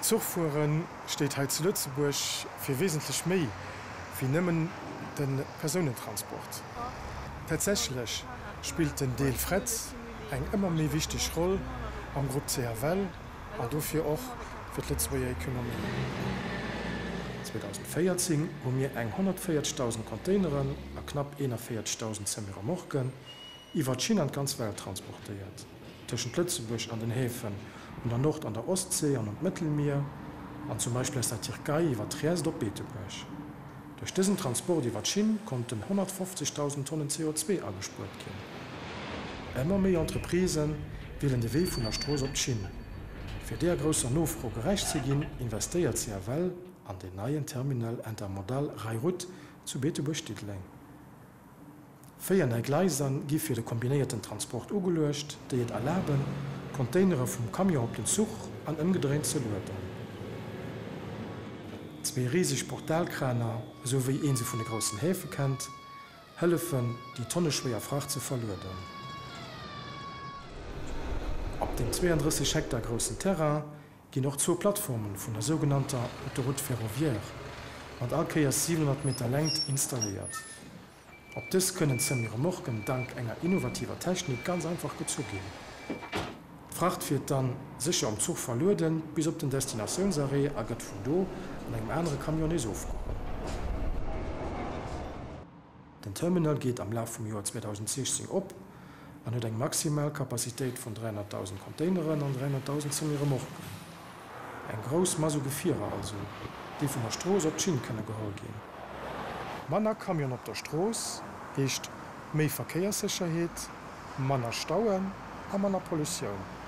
Zuchfuere steet hei zu Lëtzebuerg fir wesentlech méi wéi nëmmen de Persounentransport. Tatsächlech spillt den Deel Fret eng ëmmer méi wichteg Roll am Grupp CFL an dofir och fir d'Lëtzebuerger Ekonomie. 2014 hu mir eng 140.000 Containeren a knapp 41.000 Semi-Remorquen iwwer d'Schinn an d'ganz Welt transportéiert, tëschent Lëtzebuerg an den Häfen un der Nord an der Ostsee an un d'Mëttelmier, an zum Beispill aus der Tierkei iwwer Triest op Beetebuerg. Duerch dësen Transport iwwer d'Schinn konnten 150.000 Tonnen CO2 agespuert ginn. Ëmmer méi Entreprisë wielen de Wee vun der Strooss op d'Schinn. Fir deeër grousser Nofro gerecht ze ginn, investéiert CFL an den neien Terminal intermodal Rail-Route zu Beetebuerg-Diddeleng. 4 nei Gleiser gi fir de kombinéierten Transport ugeluecht, déi et erlaben, Containere vum Camion op den Zuch an ëmgedréint ze lueden. Zwee riseg Portalkraner, esou wéi een se vun de groussen Häfe kennt, hëllefen, déi tonneschwéier Fracht ze verlueden. Op deem 32 Hektar groussen Terrain ginn och zwou Plattformen vun der sougenannter Autoroute ferroviaire mat all Kéiers 700 Meter Längt installéiert. Op dës kënnen d'Semi-Remorquen dank enger innovativer Technik ganz einfach gezu ginn. D'Fracht fiert dann, sécher um Zuch verlueden, bis op den Destinatiounsarrêt a gëtt vun do an engem anere Camion nees ofgeholl. Den Terminal geet am Laf vum Joer 2016 op an huet eng maximal Capacitéit vun 300.000 Containeren an 300.000 Semi-Remorquen. Eng grouss Mass u Gefierer also, déi vun der Strooss op d'Schinn kënne geholl ginn. Manner Camion op der Strooss heescht méi Verkéierssécherheet, manner Stauen a manner Pollutioun.